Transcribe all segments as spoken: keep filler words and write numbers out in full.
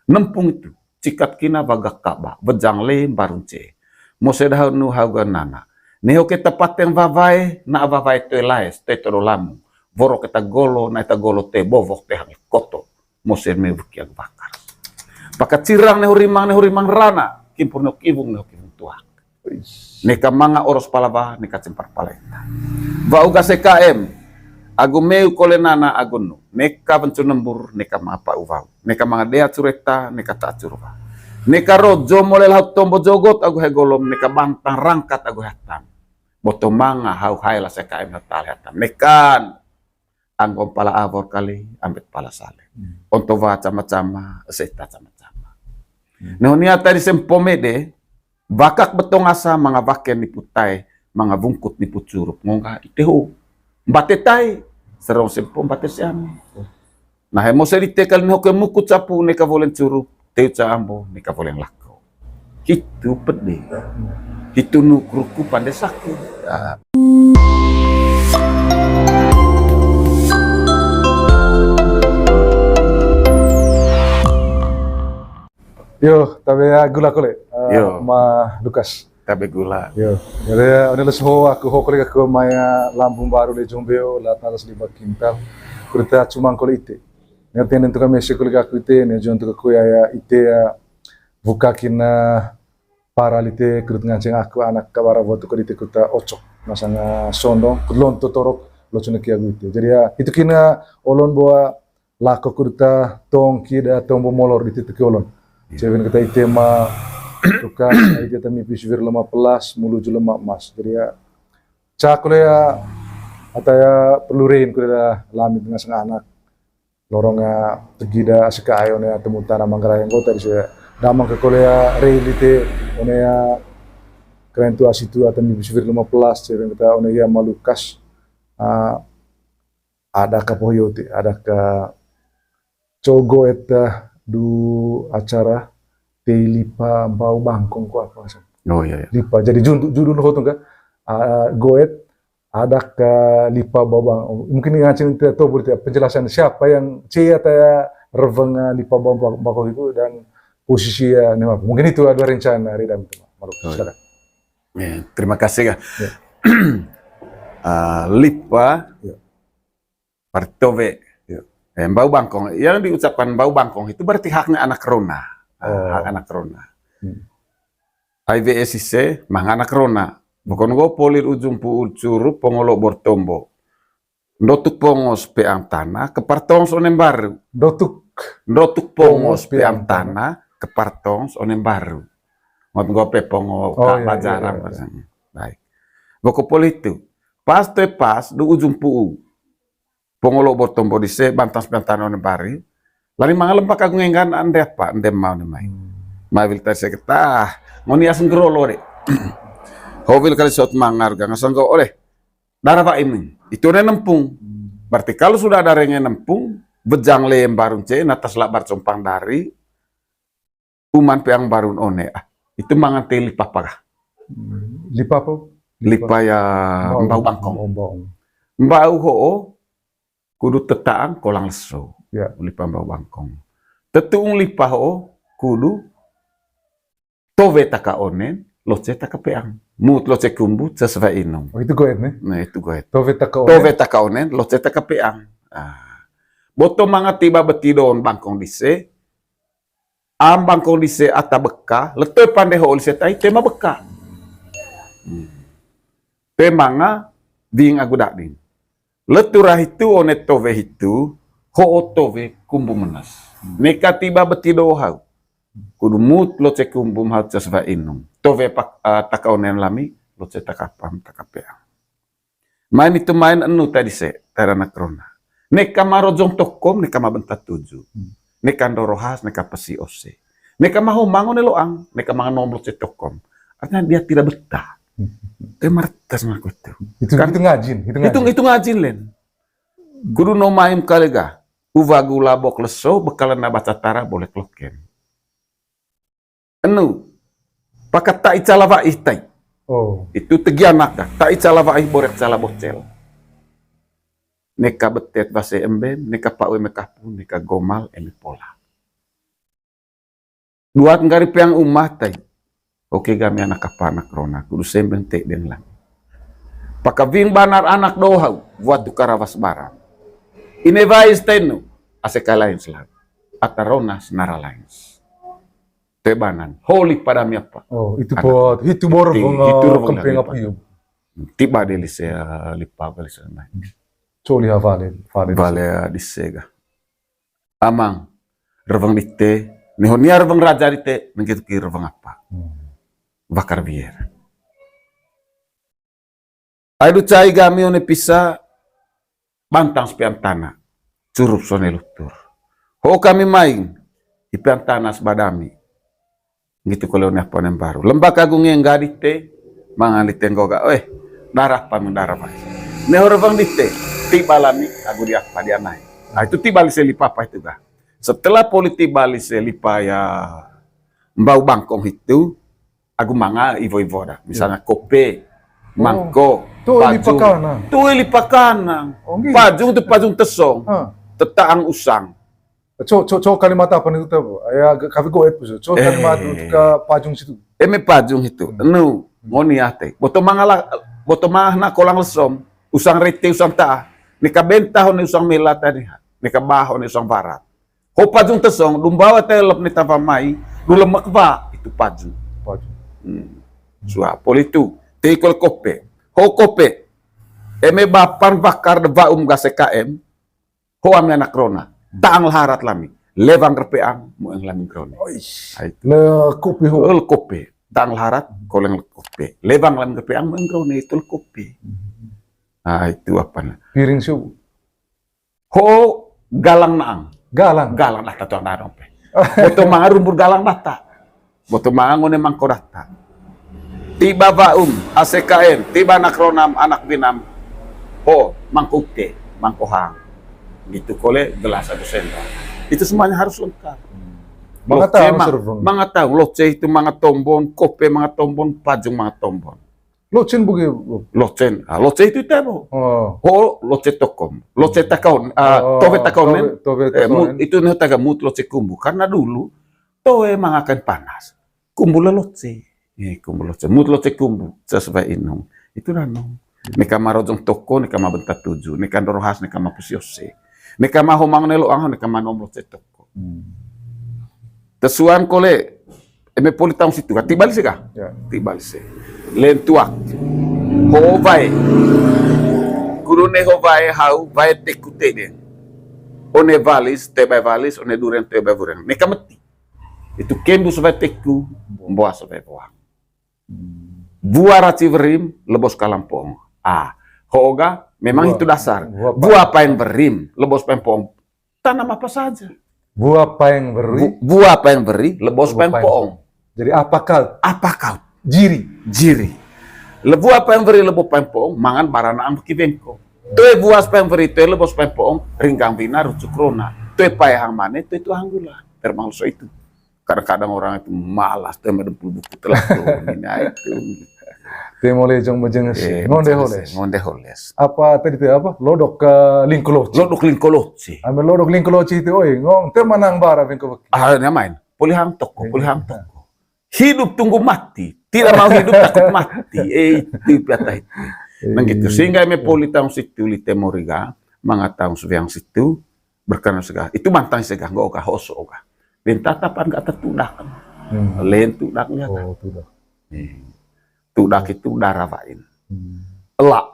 Nempung itu, cikat kina waga Ka'bah, wejang le mbaru nce. Mose dahanu hau ga nana. Neho keta pateng wawae, na wawae toe laes, toe todo lamung. Woro keta golo, na eta golo toe bowok, toe hangge koto. Mose me weki Abu Bakar. Paka cirang neho rimang, neho rimang rana, kimpur neho kiwung, neho kiwung tuak. Neka manga oros pala wa, neka cempar pala eta. Wa'u ga S K M, agu meu kole nana agu nu, neka wencu nembur, neka manga pa'u wau, neka manga dea curu eta, neka ta curu wa. Neka rojo mole laut tombo jogot agu he golom, neka bantang rangkat agu he hatam. Boto manga hau hae la S K M hata le hatam. Nekan anggom pala awor kali, ambet pala sale. Hmm. Onto wa cama-cama, ese ita cama-cama. Hmm. Neho nia tadi sempo mede, wakak betong asa, manga waken nipu tae, manga wungkut nipu curup, ngongga ite ho. Mbate tae, serong sempo mbate siami. Nah, he Mose dite kali neho ke mukut sapu neka wolen curup, teu ca ambo neka wolen lako. Hitu pede. Hitu nukruku pande saku. Ya. Yo, tabe ya gula kole, eh, Yo. Ma Lukas. Tabe gula. Yo, jadi ya, ini les ho aku ho kole aku maya lambung baru le jombeo, la talas lima kintal. Kurita cumang kole ite. Ngerti nen tuka mese kole aku ite, nen jon tuka kuya ya ite ya buka kina para lite kudut nganceng aku anak kabara botu kudite kuta ocok. Masanga sondo, kudlon totorok, lo cuna kia ite. Jadi ya, itu kina olon bawa lako kuduta tongki da tombo molor di titik olon. Iya. Cewen kata ite ma tuka, ite tami pisvir lima belas, mulu ju lima emas. Jadi ya, cak kule ya, ata ya perlu rein kule da lamit ngas anak. Lorong ya, tegi da asika ayo ne temu tanah Manggarai anggota di saya. Damang ke kule ya, rein di te, one ya, keren tu asitu, ata mi pisvir lima belas, cewen kata one ya malukas. Ah, ada ka poyo te, ada ka cogo eta du acara tei lipa mbau bangkong ko apa sih? Oh, iya, iya. Lipa. Jadi judul, judul ho tuh kan, ah, goet ada ka lipa mbau bang-, mungkin ngancin kita tahu berarti penjelasan siapa yang cia taya reveng, ah, lipa mbau bang-, bangkong itu dan posisi ya, ini apa? Mungkin itu ada rencana dari dalam itu, Mak. Malu, oh, iya, silakan. Ya, terima kasih, Kak. Ya. Ah, lipa. Ya. Berarti towe. Ya. Eh, mbau bangkong. Yang diucapkan mbau bangkong itu berarti haknya anak rona. Ah, oh, hak anak rona. Hmm. Ai we ese, manga anak rona. Bokon go polir ujung pu'u curup pongolo bortombo. Ndotuk pongos peang tanah, kepartongs onem baru. Ndotuk. Ndotuk pongos peang tanah, kepartongs onem baru. Ngot go pe pongo, oh, ka iya, iya, bajaran, iya, iya. Baik. Boko poli itu. Pas te pas, du ujung pu'u. Pongolo bortombo dise, bantang sembilan tano ne bari. Lari manga lempak aku ngenggan, ande apa, ande mau ne mai. Hmm. Mai wil tadi saya kata, ah, ngoni aseng gerolo de. Hovil kali sot mangar, gang aseng go oleh. Dara wa ini. Itu ne nempung. Hmm. Berarti kalau sudah ada renge nempung, bejang lem barung ce, natas labar compang dari, uman peang barun one. Ah, itu mangan te lipa pagah. Hmm, lipa apa? Lipa ya mbau, mbau bangkong. Oh, mbau. Mbau ho'o, kudu tetaang kolang leso. Ya. Lipa mbau bangkong. Tetuung lipa ho'o, kudu towe taka onen, loce taka peang. Mut loce kumbu, ces wa inung. Oh, itu goet nih? Nah, itu goet. Towe taka onen. Towe taka onen, loce taka peang. Ah. Boto manga tiba beti don bangkong dise, am bangkong dise ata beka, letoe pande ho'o lise tai tema beka. Hmm. Te manga ding agu dading. Letura hitu one towe hitu, ho'o towe kumbu menas. Hmm. Neka tiba beti do hau. Kudu mut loce kumbu hau ces wa inung. Towe pak, ah, taka onen lami, loce taka pam, taka peang. Main itu main enu tadi se, tara anak rona. Neka ma rojong tokom, neka ma benta tuju. Hmm. Neka ndoro has, neka pesi ose. Neka ma homang one loang, neka ma nomlo ce tokom. Artinya dia tidak betah. Hmm. Dia martes ngaku itu. Itu, kan? Itu ngajin, itu ngajin. Itu, itu ngajin, Len. Kudu no main kalega. Uwa gula bok leso, bekalan na baca tara boleh kloken. Enu, pakat ta'i cala wa'ih ta'i. Oh. Itu tegian aka, ta'i cala wa'ih borek cala bocel. Neka betet wase embe, neka pa'u eme kapu, neka gomal eme pola. Duat nggari peang uma tai. Oke, gami anak apa anak rona, kudu sembeng te deng lang. Paka wing banar anak dohau, buat tu karawas barang. Ine wais tenu, ase kalain selang. Ata rona senara lains. Te banan, holi pada mi apa. Oh, itu buat, itu baru bunga itu kempeng apa yuk. Tiba deli se lipa beli se. Coli ha vale, vale. Vale di sega. Amang, reweng dite, neho nia reweng raja dite, nengkitu ki reweng apa. Wakar bier. Ai du cai gami one pisa, bantang sepean tana, curup sone lutur. Ho kami maing, ipean tana sebadami. Ngitu kole one apa one mbaru. Lembak agung engga dite, mangan dite nggoga, eh, darah pami darah pai. Neho reweng dite, tiba lami, agu di apa di anai. Nah, itu tiba lise lipa apa itu ga. Setelah poli tiba lise lipa ya mbau bangkong itu, agu manga iwo-iwo da. Misalnya kope, mangko, pajung. Tuh lipa kanang. Tuh lipa kanang. Oh, gitu. Pajung tu pajung tesong. Tetaang usang. Co, co, co kalimat apa nih tuh? Ya, kafe goet puso. Co kalimat untuk ke pajung situ. Eme pajung itu. Nu, ngoni ate. Boto manga la, boto manga na kolang lesom. Usang rete, usang ta. Neka bentah one usang mela tadi. Neka bah one usang barat. Ho pajung tesong, dumbawa telep ne tawa mai, du lemek wa, itu pajung. Pajung. Sua, poli itu. Te ikol kope. Ho kope. Eme bapan bakar de waum ga S K M. Ho ami anak rona. Taang laharat lami. Lewang repeang, mueng lami rone. Oish. Le kope ho. Le kope. Taang laharat, koleng le kope. Lewang lami repeang, mueng rone, itu le kope. Nah, itu apa nah? Piring siu. Ho galang naang. Galang. Galang data tu anak rona pe. Boto manga rumbur galang data. Boto manga ngone mangko data. Tiba waum, A C K M, tiba anak ronam, anak winam. Ho, mangko ute, mangko hang. Gitu kole gelas atau sendok. Itu semuanya harus lengkap. Manga tahu, manga tahu, loce itu manga tombon, kope manga tombon, pajung manga tombon. Locen bugi. Locen. Ah, loce itu tabo. Oh. Ho, loce tokom. Loce takaon. Ah, oh, towe takaon, men. Towe, towe takaon. Itu ne taga mut loce kumbu. Karena dulu towe manga kain panas. Kumbu le loce. Eh, kumbu loce. Mut loce kumbu. Sesuai inung. Itu nanong. Neka ma rojong toko, neka ma benta tuju, neka ndorohas, neka ma pusiose. Neka ma homang nelo ang, neka ma nom loce toko. Tesuan kole, eme poli taung situ ka, tiba lise ka? Tiba lise. Lentuak. Ho wae. Guru ne ho wae hau, wae teku tede. One walis, te bae walis, one duren, te bae buren. Neka meti. Itu kembu sebae teku, mboa sebae boa. Bua raci werim, lebos kalampoong. Ah, hoga memang itu dasar. Bua paeng werim, lebos paeng poong. Tanam apa saja. Bua paeng weri. Bua paeng weri, lebos paeng poong. Jadi apa kau? Apa kau? Jiri. Jiri. Le bua paeng weri, lebos paeng poong, mangan barana ang beki bengko. Toe buas paeng weri, toe lebos paeng poong, ringgang wina rucuk rona. Toe pae hang mane, toe tu hang gula. Termasuk itu. Kadang-kadang orang itu malas, tuh, madempul buku telah tuh, ini itu. Te mole jong mejeng si. Ngonde holes. Ngonde holes. Apa tadi tuh apa? Lodok ke lingko loci. Lodok lingko loci. Ambil lodok lingko loci itu, oi, ngong, te manang bara bengko beki. Ah, nyamain. Poli hang toko, poli hang toko. Hidup tunggu mati, tidak mau hidup takut mati. Eh, itu piata itu. Nah, gitu. Sehingga eme poli taung situ, lite moriga, manga taung suweang situ, berkenan sega. Itu mantang sega, nggak oga, hoso oga. Bentata pan nggak tertudak. Len tudak lihat. Oh, tudak. Tudak itu darah wain. Elak.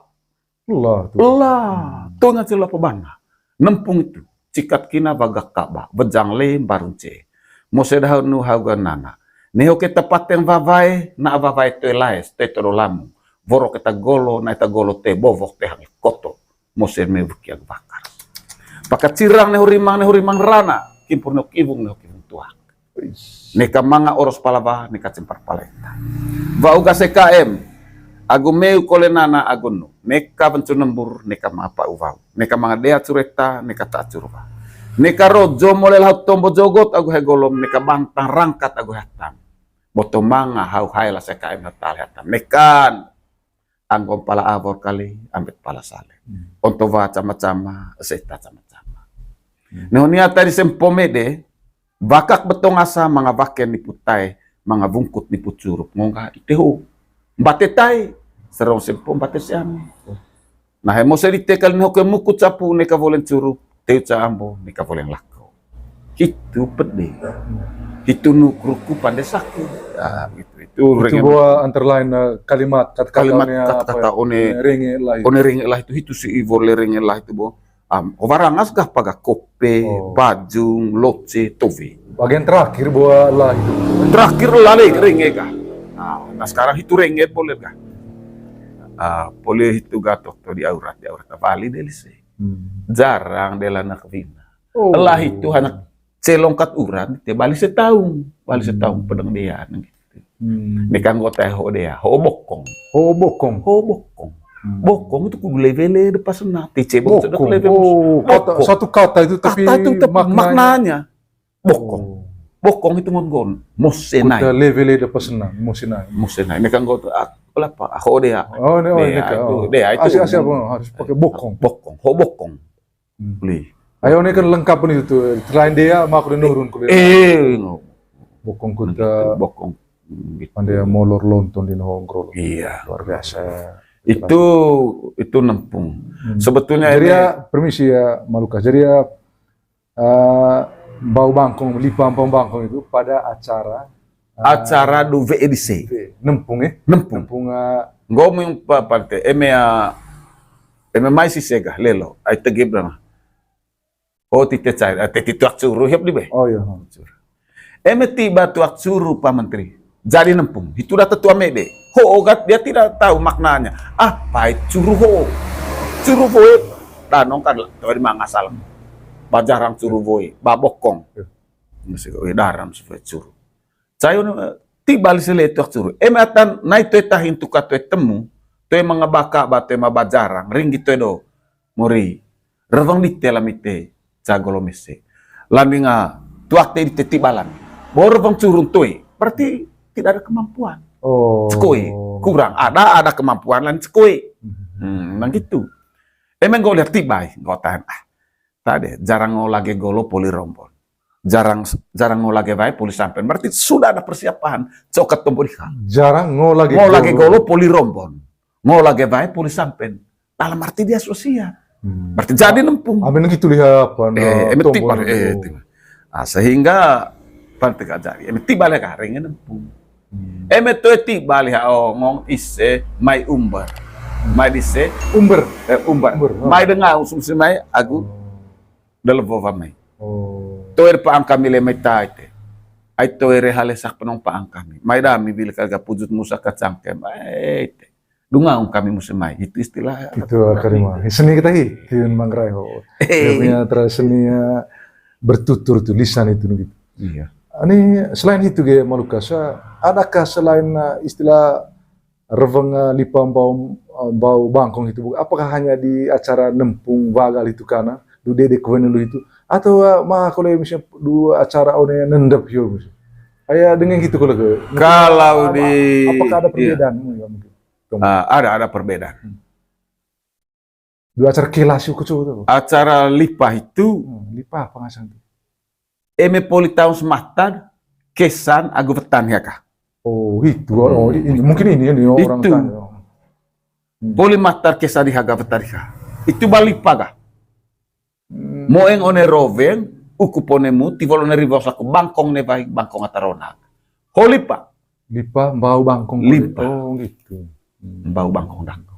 Elak tuh. Elak. Tuh nggak sila pebana. Nempung itu. Cikat kina bagak kaba. Bejang le barunce. Mose dahau nu hauga nana. Neho keta pateng wawae, na wawae toe laes, toe todo lamung. Woro keta golo, na eta golo toe bowok, toe hangit koto. Mose me weki agu bakar. Paka cirang neho rimang, neho rimang rana, kimpur neho kiwung, neho kiwung tuak. Neka manga oros pala wa, neka cempar pala eta. Wa'u ga S K M, agu meu kole nana agu nu, neka wencu nembur, neka manga pa'u wau, neka manga dea cureta, neka ta curwa. Neka rojo mole laut tombo jogot agu he golom, neka bantang rangkat agu he hatam. Boto manga hau hae la S K M hata le hatam. Nekan Anggom pala awor kali, ambet pala sale. Onto wa cama-cama, seta cama-cama. Neho nia tadi sempo mede, Wakak betong asa manga waken nipu tae, manga wungkut nipu curup, ngongga ite ho. Mbate tae, serong sempo mbate siami. Nah, hemo serite kali ne ho ke mukut sapu ne ka woleng curup, teu ca ambo ne ka woleng lako. Hitu pede. Hitu nukruku pande saki. Ah, gitu. Itu Itu renge buah antara lain, eh, kalimat, kata-kata kalimat, one, apa kata-kata ya? One, Renge lah itu. One renge lah itu, hitu si iwor le renge lah itu, bo. Am, warangas gah paga kope, Oh. bajung, loce, towe. Bagian terakhir buah lah itu. Terakhir lah le renge gah. Nah, nah, sekarang hitu renge boleh gah. Ah, boleh hitu gah tok to di aurat, di aurat bali de lise. Hmm. Jarang de lah nak wina. Oh. Lah itu anak celongkat urat, te bali setaung, bali setaung Hmm. pedang dia, nang gitu. Hmm. Neka anggota ho dia, ho bokong. Ho bokong. Ho bokong. Hmm. Bokong itu kudu lewele depa sena, tice bokong sedot Bokong. Lewe mus-, Oh, kata, bokong. Satu kata itu, tapi Kata itu, tapi maknanya. Maknanya. Bokong. Oh. Bokong itu ngon-ngon, mosenai. Kuta lewele depa sena, mosenai. Mosenai. Neka anggota, ah, apa, ho dia. Oh, ini, oh, Dia ini kak, itu, oh. Dia itu. Asia, Asia, oh, harus pakai bokong. Bokong, ho bokong. Hmm. Beli. Ayo, ini kan lengkap nih tuh. Selain dia, mah aku udah nurun ke bawah. Eh, no. Bokong kuta. Bokong. Hmm, gitu. Pande molor lontong di Nongkrong. Iya. Luar biasa. Itu, itu nempung. Hmm. Sebetulnya Jadi ini ya, permisi ya, Maluka. Jadi ya, eh, bau bangkong, lipa bau bangkong itu pada acara, eh, Acara du we edisi. Nempung, eh? Nempung. Nempung, eh, Ngomong pa-, pante, eme, ah, eme mai si segah, lelo, ai tegep dana. Oh, tite cai, ah, titi tuak curu, hiap di be. Oh, iya. Eme tiba tuak curu, Pak Menteri. Jadi nempung, itu data tua mede. Ho, ogat, dia tidak tahu maknanya. Ah, pahit curu ho. Curu hoe, danong kan, tuh di mangasal. Bajarang curu hoe, babokong. Iya. Masih kok, daram supaya curu. Cayo ne, eh, tiba lise le tuak curu. Eme atan nai toe tahin tuka toe temu, toe manga baka ba toe ma bajarang, ringgi toe do. Mori, reweng dite lam ite, ca golo mese. Landing, ah, tuak te dite tiba lan. Bo reweng curun toe, berarti tidak ada kemampuan. Oh. Cekoe, kurang. Ada, ada kemampuan lan cekoe. Hmm. Hmm, nang gitu. Eme nggo lihat tiba, nggo tahan. Ah, tade, jarang ngo lage golo poli rombon. Jarang, jarang ngo lage wae poli sampen. Berarti sudah ada persiapan. Coket tombo diha. Jarang ngo lage Ngo lage golo. Golo poli rombon. Ngo lage wae poli sampen. Dalam arti dia so siap. Hmm. Berarti jadi nempung. Amin gitu lihat apa, eh, nah, eme tiba, tombol eh, itu. Tiba. Ah, sehingga berarti gak jadi. Eme tiba lihat kareng nempung. Hmm. Eme toe tiba lihat, oh, ngong ise mai umber. Hmm. Mai dise. Umber. Eh, umber. Umber, oh. Mai denga usum si mai agu. Oh. Dalewo wa mai. Oh. Toe pa angka mile mai tai te. Ai toe re hale sak penong pa angka mi. Mai dami bil kaga pujut musa kacangkem. Ai te. Dungaung kami musim mai. Itu istilah. Itu karima. Seni kita hi, tiun mangrai ho. Dia punya tradisi seni, eh, bertutur tuh, lisan itu gitu. Iya. Ini selain itu ge Maluka, sa-, adakah selain, eh, istilah reweng, eh, lipa mbau, eh, mbau bangkong itu, Bu? Apakah hanya di acara nempung wagal itu kana, du dede kuen lu itu? Atau, eh, ma kole misalnya du acara one nendep yo misalnya? Kayak dengan gitu kalau ke. Kalau Apa-, di, apakah ada iya. Perbedaan? Enggak mungkin. Tunggu. Ah, ada, ada perbedaan. Hmm. Du acara kelas yuk, coba tuh. Acara lipa itu. Hmm, lipa apa ngasang tuh? Eme poli taun sematad, kesan agu wetan ya kah? Oh, itu. Oh, hmm. Ini, mungkin ini, ini orang itu. Tanya. Hmm. Poli matar kesan di haga wetan ya kah? Itu balipa kah? Hmm. Moeng one roweng, uku ponemu, tiwol one riwos aku bangkong ne baik, bangkong ataronag. Ho lipa. Lipa, mbau bangkong. Lipa. Oh, gitu. Hmm. Mbau bangkong dangkong.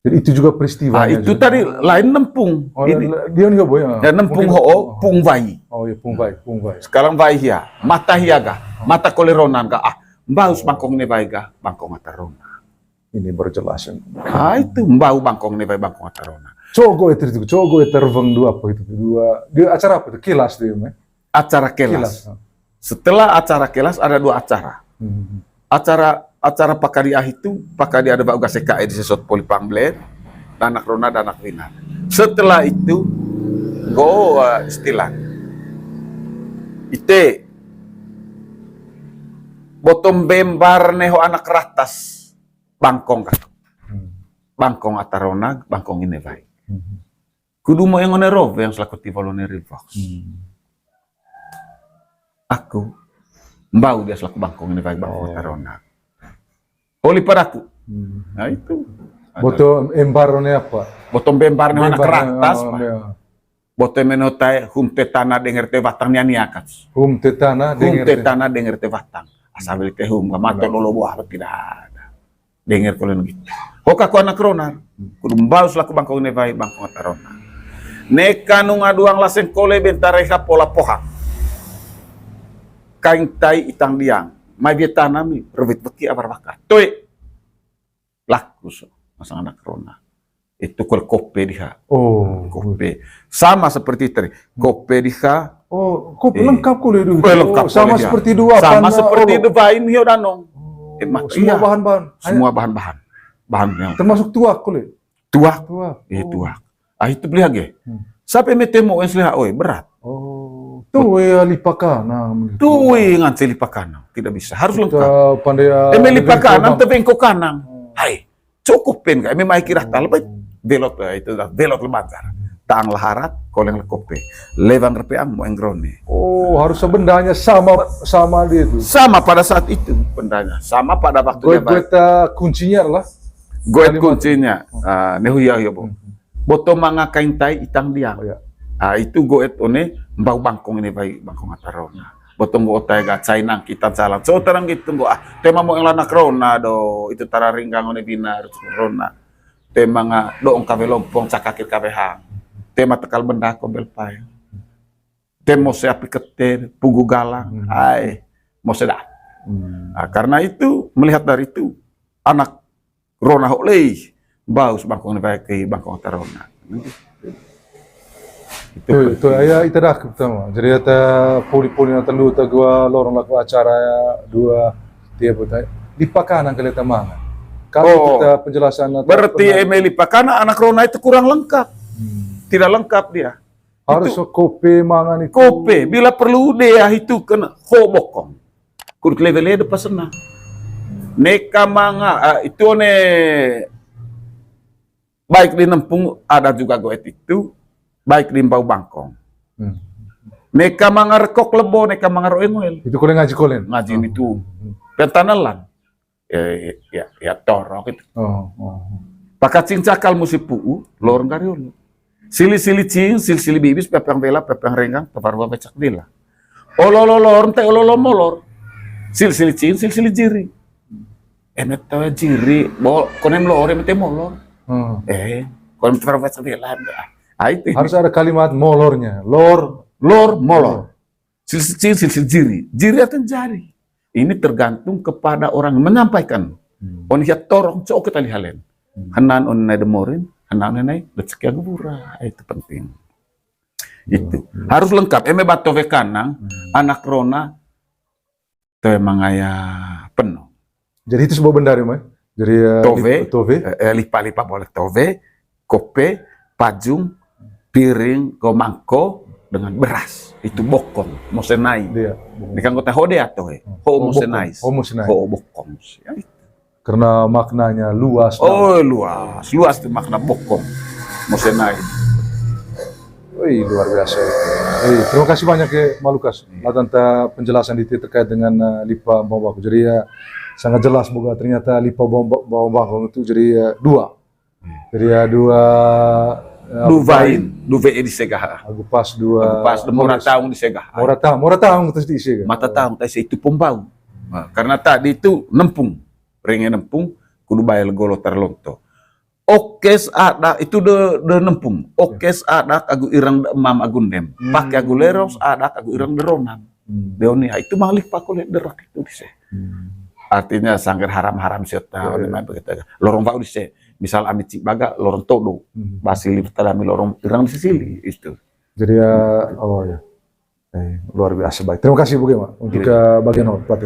Jadi itu juga peristiwanya. Ah, itu juga. Tadi lain nempung. Oh, ini. La-, dia nih, Boy, ya. Ya, nempung. Mungkin ho, oh, pung wai. Oh, iya, pung wai, pung wai. Sekarang wai ya. Mata hia ga. Mata koleronan ga. Ah, mbahus bangkong ne wai ga. Bangkong atarona. Ini baru jelasin. Ah, itu mbau bangkong ne wai bangkong atarona. Cogo itu, itu, cogo itu reweng dua apa itu? Dua, di acara apa itu? Kilas dia, Meh. Acara kelas. Kilas, ha. Setelah acara kelas ada dua acara. Hmm. Acara, acara pakadi ahi tu, pakadi ada bau gaseka di sesot poli pamblet, danak rona, danak winan. Setelah itu, go, eh, istilah. Ite, botong bembar neho anak ratas, bangkong ka. Hmm. Bangkong atarona, bangkong ine wai. Hmm. Kudu mo yang one roweng selaku tiwol one riwos. Hmm. Aku mbau dia selaku bangkong ini baik bangkong. Oh. Tarona. Oli padaku. Hmm. Nah, itu. Boto embar one apa? Boto embar one anak keratas. Boto menotai hum te tana denger te batang nia nia kats. Hum te tana denger te batang. Asa beli te hum kamato lolo buah tidak ada. Denger kolen gitu. Hoka ko anak rona. Kudu mbau selaku bangkong ne baik bangkong tarona. Neka nunga duang laseng kole bentare ha pola poha. Kain tai itang diang. Mai dia tanami rewit beki abar bakar. Toi. Laku so masang anak rona. Itu kol kope diha. Oh, kope. Sama seperti tadi. Kope diha. Oh, kope eh. Lengkap kole itu. Oh, lengkap sama seperti dua. Sama seperti oh. Devain hio danong. Oh, eh, semua iya. Bahan-bahan. Semua bahan-bahan. Bahan yang termasuk tuak kole. Tuak. Tuak. Eh, oh. Tuak. Ah, itu beli hage. Hmm. Sampai metemo es liha oi berat. Oh. Tuh ya lipakana. Tuh ya nganti lipakana. Tidak bisa. Harus lengkap. Pandai. Eh, melipakana tebengko kanang. Oh. Hai. Cukup pen kak, memang kira talebet belot itu dah belot lebantar. Tang laharat, koleng lekope, lewang repeang, moeng grone. Oh, harus bendanya sama sama dia itu. Sama pada saat itu bendanya, sama pada waktu goet, dia goet uh, kuncinya lah. Goet kuncinya, uh, nehu ya ya bo. Hmm. Boto manga kain tai itang diang. Oh, ya. Uh, itu goet one bau bangkong ini baik bangkong atarona. Botong go otai ga cai nangki tancalang. So tarang gitu go ah. Tema mo eng lanak rona do itu tara ringgang one bina rona. Tema nga doong kawe lompong cakakir kawe hang. Tema tekal benda kombel pai. Tem mose api kete pugu galang. Hmm. Ai mose dah. Hmm. Nah, karena itu melihat dari itu anak rona ho lei baus bangkong ni bae kei bangkong ta rona. Itu, itu ya ita dah pertama. Jadi ata poli-poli na telu ta gua lorong laku acara ya dua tiap utai. Lipakana kali ta manga. Kalau oh, kita penjelasan berarti eme lipakana anak rona itu kurang lengkap. Hmm. Tidak lengkap dia. Harus itu, kope manga ni kope bila perlu dia itu kena ho bokong. Kudu level de pasena. Neka manga uh, itu one baik di nempung ada juga goet itu, baik di mbau bangkong. Hmm. Neka manga rekok lebo, neka manga roe ngoel. Itu kole ngaji kolen. Ngaji itu. Hmm. Pentanelan. Ya, ya, ya torok itu. Oh, oh. Pakacing cakal musi puu, lor ngari ulu. Sili-sili cing, sili-sili bibis, pepeng vela, pepeng renggang, tepar becak vela. Olo-olo lor, ente olo-olo molor. Sili-sili cing, sili-sili jiri. Emet tawa jiri, bo, konem lor, emet molor. Hmm. Eh, konem tepar becak vela. Ah, itu. Harus ada kalimat molornya. Lor. Lor, molor. Sili-sili cing, sili-sili jiri. Jiri atau jari. Ini tergantung kepada orang yang menyampaikan. Hmm. Oni hia torong cok kita lihalen. Hmm. Hanan oni nai demorin, hanan oni nai rezeki agu bura. Itu penting. Itu. Hmm. Harus lengkap. Eme bato ve kanang, hmm, anak rona, toe mangaya penuh. Jadi itu sebuah benda ya, Mai? Jadi uh, tove, tove. Eh, eh, lipa-lipa boleh tove, kope, pajung, piring, ko mangko dengan beras. Itu bokong, mosenai. Iya, bokong. Di kanggo teh hode atau he? Hmm. Ho mosenai. Ho mosenai. Ho bokong. Ya, itu. Karena maknanya luas. Oh, luas. Luas itu makna bokong. Mosenai. Wih, luar biasa itu. Wih, terima kasih banyak ya, Malukas. Iya. Lah tentang penjelasan itu terkait dengan uh, lipa bawang baku. Jadi ya sangat jelas bahwa ternyata lipa bawang baku itu jadi uh, dua. Jadi ya dua eh, duvain, duve di segaha. Agu pas dua. Agu pas de mora taung di segaha. Mora taung, mora taung terus di segaha. Mata taung tai itu pembau. Nah, karena tadi itu nempung, renge nempung, kudu bayar golo terlonto. Okes ada itu de, de nempung. Okes ada agu irang de emam agu nem. Hmm. Pakai agu leros ada agu irang de ronang. Hmm. Deoni itu malik pakole derak itu di se. Hmm. Artinya sanggar haram-haram siota, oh, iya, begitu. Lorong bau di se. Misal ami cik baga lorong todo. Hmm. Basili tadami lorong irang di sisili itu. Jadi ya, oh ya. Eh, luar biasa baik. Terima kasih Bu Gema untuk iya, eh, bagian hormat.